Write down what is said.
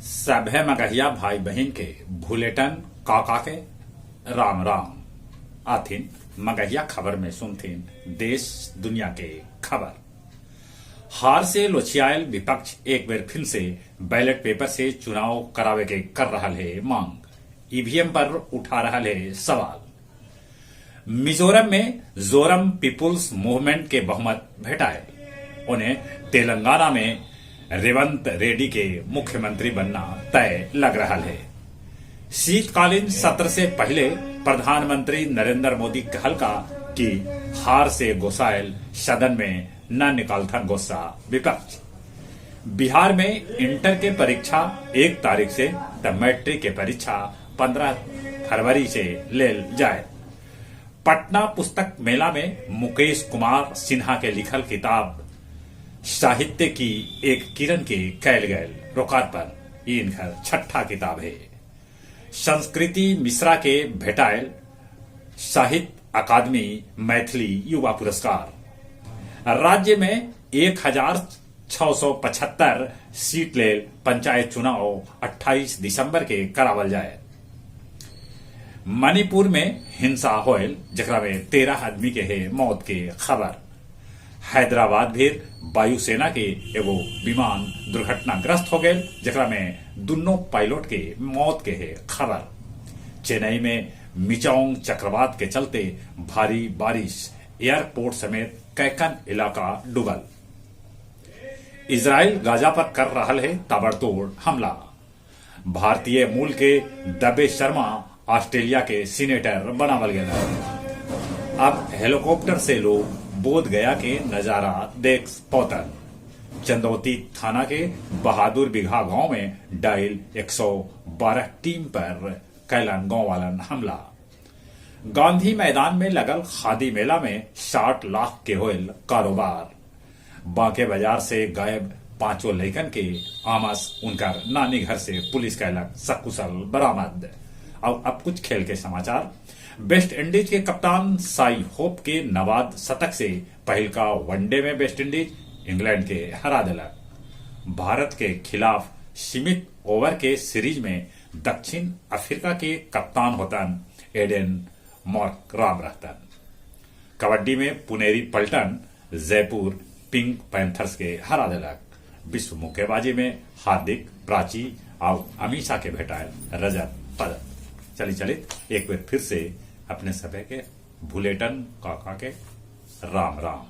सभे मगहिया भाई बहिन के भुलेटन काका के राम राम। आथिन मगहिया खबर में सुनथिन देश दुनिया के खबर। हार से लोचियायल विपक्ष एक बेर फिन से बैलेट पेपर से चुनाव करावे के कर रहल हे मांग। ईवीएम पर उठा रहल हे सवाल। मिजोरम में जोरम पीपुल्स मूवमेंट के बहुमत भेटायल। ओने तेलंगाना में रेवंत रेड्डी के मुख्यमंत्री बनना तय लग रहा है। शीतकालीन सत्र से पहले प्रधानमंत्री नरेंद्र मोदी कहलका कि हार से गोसायल सदन में न निकालथन गुस्सा विपक्ष। बिहार में इंटर के परीक्षा 1 तारीख से त मैट्रिक के परीक्षा 15 फरवरी से लेल जाए। पटना पुस्तक मेला में मुकेश कुमार सिन्हा के लिखल किताब साहित्य की एक किरण के कैल गयल लोकार्पण। इनकर छठा किताब है। संस्कृति मिश्रा के भेटायल साहित्य अकादमी मैथिली युवा पुरस्कार। राज्य में 1675 सीट लेल पंचायत चुनाव 28 दिसंबर के करावल जाए। मणिपुर में हिंसा होयल जकरा में 13 आदमी के है मौत के खबर। हैदराबाद भी वायुसेना के एगो विमान दुर्घटनाग्रस्त हो गए जकरा में दोनों पायलट के मौत के है खबर। चेन्नई में मिचौंग चक्रवात के चलते भारी बारिश, एयरपोर्ट समेत कैकन इलाका डूबल। इजराइल गाजा पर कर रहा है ताबड़तोड़ हमला। भारतीय मूल के दबे शर्मा ऑस्ट्रेलिया के सीनेटर बनावल गया। अब हेलीकॉप्टर से लोग बोध गया के नजारा देख पौतन। चंदौती थाना के बहादुर बिघा गांव में डायल 112 टीम पर कैलन गांव वालन हमला। गांधी मैदान में लगल खादी मेला में 60 लाख के होयल कारोबार। बांके बाजार से गायब 5 लइकन के आमस उनकर नानी घर से पुलिस कैलक सकुशल बरामद। और अब कुछ खेल के समाचार। वेस्ट इंडीज के कप्तान साई होप के नवाद शतक से पहलका वनडे में वेस्ट इंडीज इंग्लैंड के हरा दिलक। भारत के खिलाफ सीमित ओवर के सीरीज में दक्षिण अफ्रीका के कप्तान होतन एडेन मार्कराम रहतन। कबड्डी में पुनेरी पलटन जयपुर पिंक पैंथर्स के हरा दिलक। विश्व मुक्केबाजी में हार्दिक, प्राची और अमीषा के भेटायल रजत पदक। चली चलित एक बार फिर से अपने सभे के भुलेटन काका के राम राम।